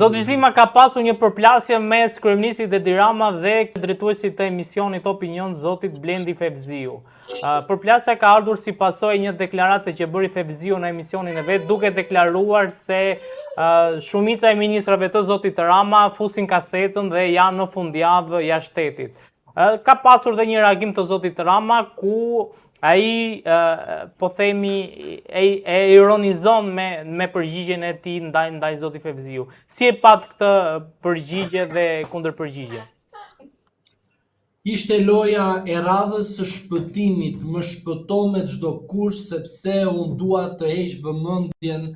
Zoti Zhlima ka pasur një përplasje mes kryeministrit Edi Rama dhe drejtuesit të emisionit Opinion zotit Blendi Fevziu. Përplasja ka ardhur si pasojë e një deklarate që bëri Fevziu në emisionin e vet, duke deklaruar se shumica e ministrave të zotit Rama fusin kasetën dhe janë në fundjavë jashtë shtetit. Ka pasur dhe një reagim të zotit Rama ku ai po themi e, e ironizon me me përgjigjen e tij ndaj ndaj zotit Fevziu. Si e patë këtë përgjigje dhe kundërpërgjigje? Ishte loja e radhës së shpëtimit, më shpëto me çdo kusht sepse unë dua të heq vëmendjen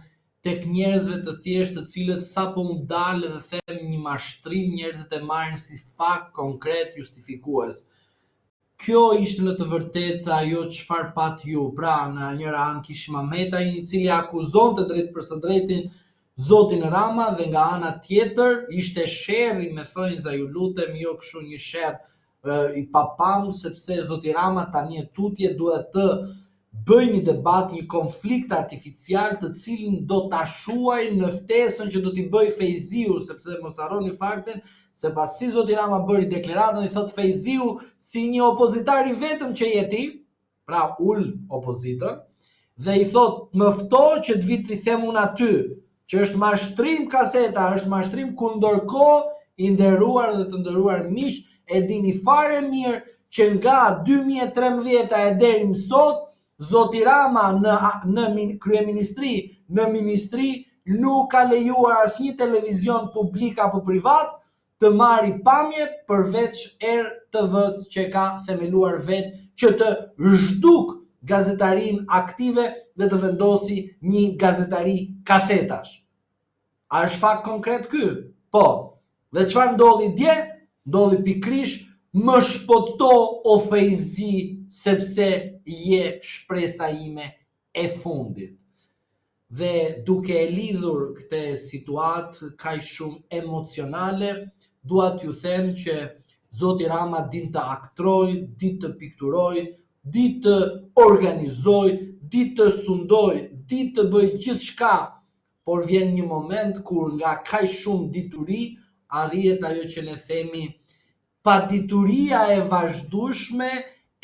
tek njerëzve të thjeshtë të cilët sapo unë dal dhe them një mashtrim njerëzit e marrin si fakt konkret justifikues. Kjo ishte në të vërtetë ajo çfarë patë ju. Pra, në njëra anë kishim Ahmetajn i cili akuzonte drejtpërsëdrejti zotin Rama dhe nga ana tjetër ishte sherri me thonjza ju lutem jo kështu një sherr i papamë sepse zoti Rama tani e tutje duhet të bëjë një debat, një konflikt artificial të cilin do ta shuajë në ftesën që do t'i bëjë Fejziu, sepse mos harroni faktin se pasi zoti Rama bëri deklaratën i thotë Fejziu si një opozitar i vetëm që je ti, pra ul opozitën, dhe i thotë më fto që të vi t'i them unë aty, që është mashtrim kaseta, është mashtrim ku ndërkohë i nderuar dhe të nderuar miq, e dini fare mirë që nga 2013-a e deri më sot, zoti Rama në, në min, kryeministri, në ministri, nuk ka lejuar asnjë televizion publik apo privat të marri pamje përveç ERTV-së që e ka themeluar vetë që të zhdukë gazetarinë aktive dhe të vendosi një gazetari kasetash. A është fakt konkret ky? Po. Dhe çfarë ndodhi dje? Ndodhi pikërisht më shpëto o Fejzi sepse je shpresa ime e fundit. Dhe duke e lidhur këtë situatë kaq shumë emocionale, dua t'ju them që zoti Rama din të aktrojë, di të pikturojë, di të organizojë, di të sundojë, di të bëjë gjithçka, por vjen një moment kur nga kaq shumë dituri arrihet ajo që ne themi Padituria e vazhdueshme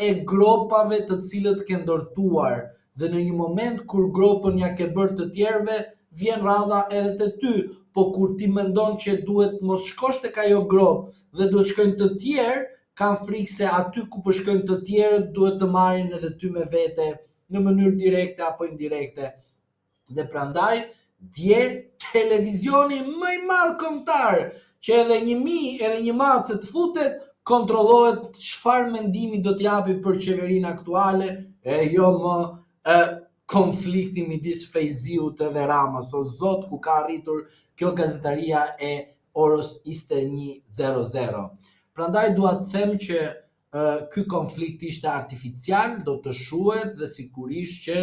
e gropave të cilët ke ndërtuar dhe në një moment kur gropën ja ke bërë të tjerëve vjen radha edhe te ty, po kur ti mendon që duhet mos shkosh tek ajo gropë dhe duhet shkojnë të tjerë, kam frikë se aty ku po shkojnë të tjerët duhet të marrin edhe ty me vete në mënyrë direkte apo indirekte. Dhe prandaj dje televizioni më i madh kombëtar që edhe një mi edhe një mace të futet kontrollohet çfarë mendimi do të japi për qeverinë aktuale e jo më e, konflikti midis Fejziut edhe Ramës. O zot ku ka arritur kjo gazetaria e orës 21:00. Prandaj dua të them që ky konflikt ishte artificial, do të shuhet dhe sigurisht që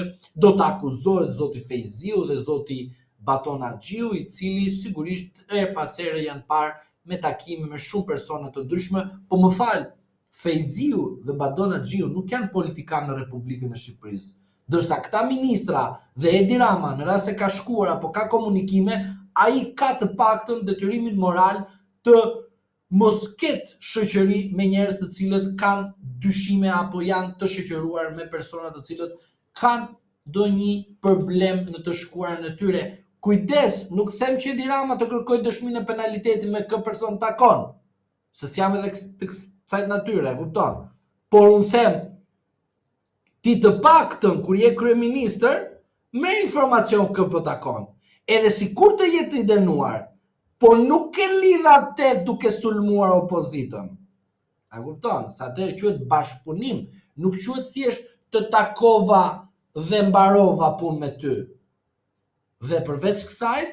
do të akuzohet zoti Fejziu dhe zoti Baton Haxhiu, i cili sigurisht herë pas here janë parë me takime me shumë persona të ndryshme, po më fal, Fejziu dhe Baton Haxhiu nuk janë politikanë në Republikën e Shqipërisë. Ndërsa këta ministra dhe Edi Rama në rast se ka shkuar apo ka komunikime, ai ka të paktën detyrimin moral të mos ketë shoqëri me njerëz të cilët kanë dyshime apo janë të shoqëruar me persona të cilët kanë ndonjë problem në të shkuarën e tyre. Kujdes, nuk them që Edi Rama të kërkojë dëshminë e penalitetit me kë person takon, se s'jam edhe të kësaj natyre, e kupton? Por unë them, Ti të paktën kur je kryeministër, merr informacion kë po takon. Edhe sikur të jetë i dënuar, por nuk e lidh atë duke sulmuar opozitën. A kupton? Se atëherë quhet bashkëpunim, nuk quhet thjesht të takova dhe mbarova punë me ty. Dhe përveç kësaj,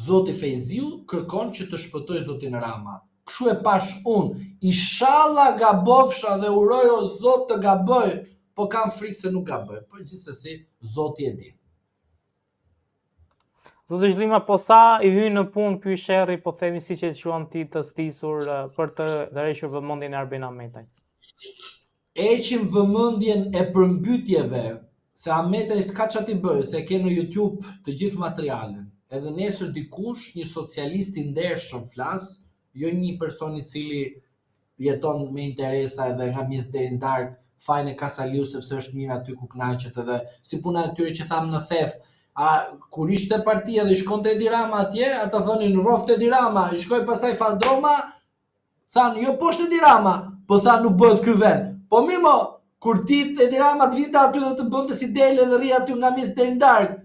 Zoti Fejziu kërkon që të shpëtojë zotin Rama. Kshu e pashë unë. Ishalla gabofsha dhe uroj o Zot të gaboj, po kam frikë se nuk gaboj. Po gjithsesi Zoti e di. Zoti Zhlima, po sa i hyn në punë ky sherri, po themi siç e quan ti të stisur për të tërhequr vëmendjen e Arben Ahmetajt? Heqim vëmendjen e përmbytjeve, se Ahmetaj s'ka ça t'i bëjë, se e ke në YouTube të gjithë materialin. Edhe nesër dikush, një socialist i ndershëm flas, jo një person i cili jeton me interesa edhe nga mëngjesi deri në darkë, fajin e ka Saliu sepse është mirë aty ku kënaqet edhe si puna e tyre që thamë në Theth, a kur ishte partia dhe i shkonte Edi Rama atje, ata thonin rroftë Edi Rama, i shkoi pastaj Fadroma, thanë jo poshtë Edi Rama, po thanë nuk bëhet ky vend. Po mirë mo, kur ti Edi Rama të vinte aty dhe të bënte si dele dhe rri aty nga mëngjesi deri në darkë,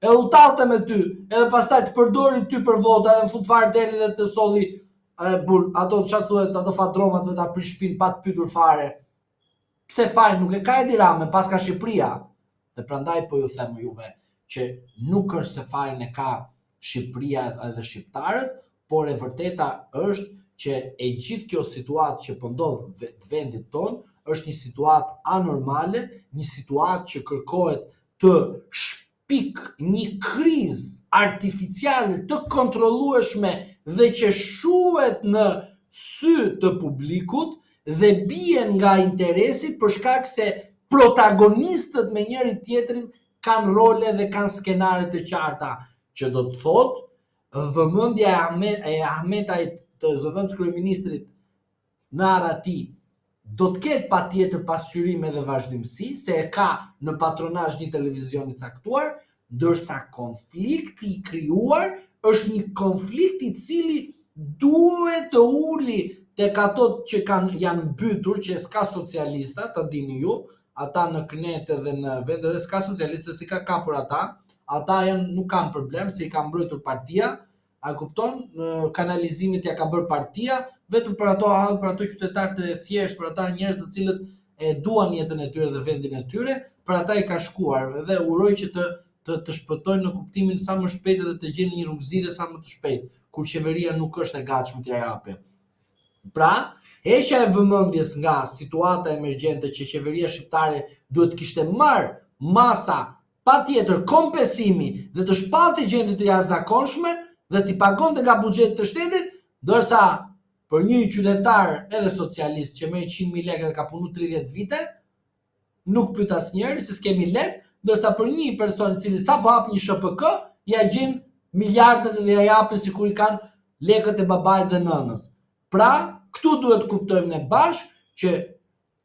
e u tallte me ty, edhe pastaj të përdori ty për vota edhe në fund fare të erdhi dhe të solli e, bur, ato ça thuhet, ato fadromat me ta prish shpinë pa të pyetur fare. Pse fajin nuk e ka Edi Rama, paska Shqipëria. Dhe prandaj po ju them juve që nuk është se fajin e ka Shqipëria edhe shqiptarët, por e vërteta është që e gjithë kjo situatë që po ndodh vendit tonë është një situatë anormale, një situatë që kërkohet të shpik një krizë artificiale të kontrollueshme dhe që shuhet në sy të publikut dhe bie nga interesi për shkak se protagonistët me njëri tjetrin kanë role dhe kanë skenare të qarta, që do të thotë vëmendja e Ahmetajt të zëvendëskryeministrit në arrati do të ketë patjetër pasqyrim edhe vazhdimësi, se e ka në patronazh një televizion i caktuar, ndërsa konflikti i krijuar është një konflikt i cili duhet të uli tek ato që kanë janë mbytur, që s'ka socialista, ta dini ju, ata në kënete dhe në vende dhe s'ka socialista, s'i ka kapur ata, ata janë nuk kanë problem se i ka mbrojtur partia, A kupton? Kanalizimet ia ka bërë partia, vetëm për ato për ato qytetarë të thjeshtë, për ata njerëz të cilët e duan jetën e tyre dhe vendin e tyre, për ata i ka shkuar dhe uroj që të të të shpëtojnë në kuptimin sa më shpejt edhe të gjejnë një rrugëzgjidhje sa më të shpejtë, kur qeveria nuk është e gatshme t'ia japi. Pra, heqja e vëmendjes nga situata emergjente që qeveria shqiptare duhet të kishte marrë masa patjetër kompensimi dhe të shpallte gjendje të jashtëzakonshme dhe t'i pagonte nga buxheti të shtetit, ndërsa për një qytetar edhe socialist që merr 100.000 lekë dhe ka punu 30 vite, nuk pyet asnjëri se s'kemi lekë, ndërsa për një person i cili sapo hap një SHPK, ia gjen miliardat dhe ia japin sikur i kanë lekët e babait dhe nënës. Pra, këtu duhet të kuptojmë ne bashkë që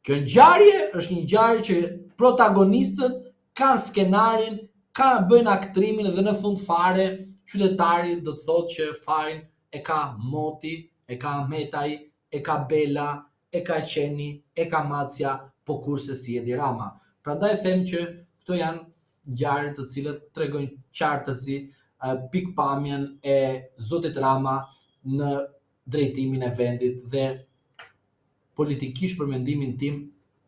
Kjo ngjarje është një ngjarje që protagonistët kanë skenarin, kanë bëjnë aktrimin dhe në fund fare qytetari do të thotë që fajin e ka Moti, e ka Ahmetaj, e ka Bela, e ka qeni, e ka macja, po kurrsesi Edi Rama. Prandaj them që këto janë ngjarje të cilat tregojnë qartësi pikëpamjen e zotit Rama në drejtimin e vendit dhe politikisht për mendimin tim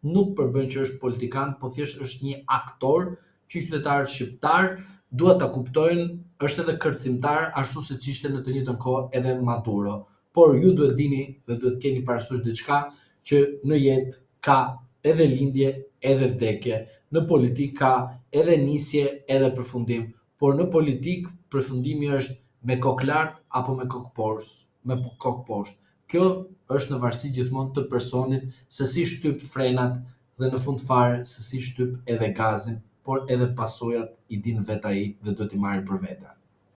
nuk përbën që është politikan, po thjesht është një aktor që qytetarët shqiptarë duhet ta kuptojnë, është edhe kërcimtar ashtu siç ishte në të njëjtën kohë edhe Maduro. Por ju duhet dini dhe duhet keni parasysh diçka që në jetë ka edhe lindje edhe vdekje, në politikë ka edhe nisje edhe përfundim, por në politikë përfundimi është me kokë lart apo me kokë poshtë, me kokë poshtë. Kjo është në varësi gjithmonë të personit se si shtyp frenat dhe në fund fare se si shtyp edhe gazin, por edhe pasojat i din vetë ai dhe duhet t'i marrë për vete.